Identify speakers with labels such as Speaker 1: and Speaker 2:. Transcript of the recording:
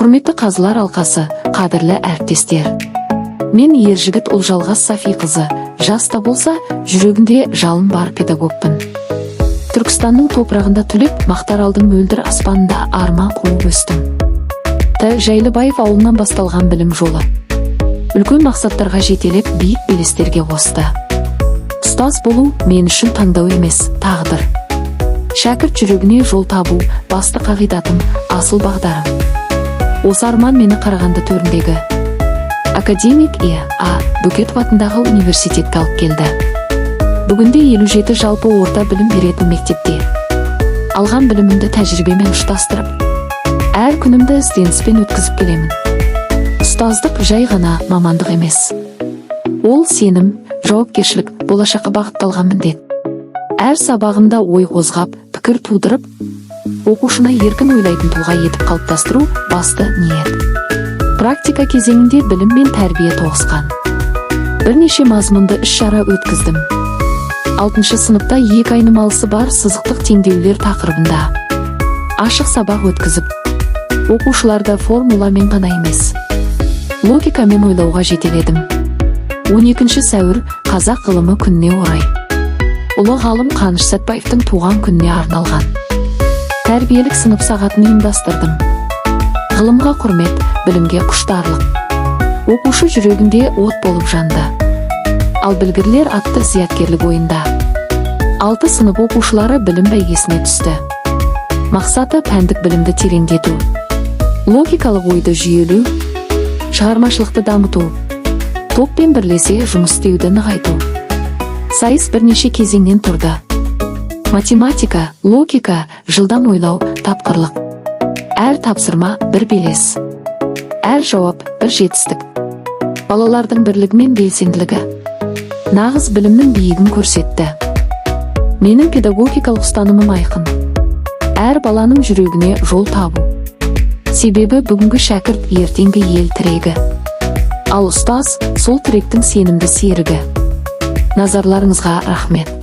Speaker 1: Құрметті қазылар алқасы, қадірлі әріптестер. Мен Ержігіт Ұлжалғас Сафиқызы, жас та болса, жүрегінде жалын бар педагогпын. Түркістанның топырағында түлеп, Мақтаралдың мөлдір аспанында арман қуып өстім. Т. Жайлыбаев ауылынан басталған білім жолы үлкен мақсаттарға жетелеп, биік белестерге қосты. Ұстаз болу мен үшін таңдау емес, тағдыр. Шәкірт жүрегіне жол табу басты қағидатым, асыл бағдарым. Осы арман мені Қарағанды төріндегі академик Е. А. Бөкетов атындағы университетке алып келді. Бүгінде 57 жалпы орта білім беретін мектепте алған білімімді тәжірибемен ұштастырып, әр күнімді ізденіспен өткізіп келемін. Ұстаздық жай ғана мамандық емес. Ол сенім, жауапкершілік, болашаққа бағытталған міндет. Әр сабағымда ой қозғап, пікір тудырып, оқушыны еркін ойлайтын тұлға етіп қалыптастыру басты ниет. Практика кезеңінде білім мен тәрбие тоғысқан бірнеше мазмұнды іс-шара өткіздім. Алтыншы сыныпта екі айнымалысы бар сызықтық теңдеулер тақырыбында ашық сабақ өткізіп, оқушыларды формуламен ғана емес, логикамен ойлауға жетеледім. 12 сәуір, Қазақ ғылымы күніне орай ұлы ғалым Қаныш Сәтбаевтың туған күніне арналған тәрбиелік сынып сағатын ұйымдастырдым. Ғылымға құрмет, білімге құштарлық оқушы жүрегінде от болып жанды. Ал «Білгірлер» атты зияткерлік ойында алты сынып оқушылары білім бәйгесіне түсті. Мақсаты: пәндік білімді тереңдету, логикалық ойды жүйелеу, шығармашылықты дамыту, топпен бірлесе жұмыс істеуді нығайту. Сайыс бірнеше кезеңнен тұрды: математика, логика, жылдам ойлау, тапқырлық. Әр тапсырма бір белес, әр жауап бір жетістік. Балалардың бірлігі мен белсенділігі нағыз білімнің биігін көрсетті. Менің педагогикалық ұстанымым айқын: әр баланың жүрегіне жол табу. Себебі бүгінгі шәкірт — ертеңгі ел тірегі, ал ұстаз — сол тіректің сенімді серігі. Назарларыңызға рахмет.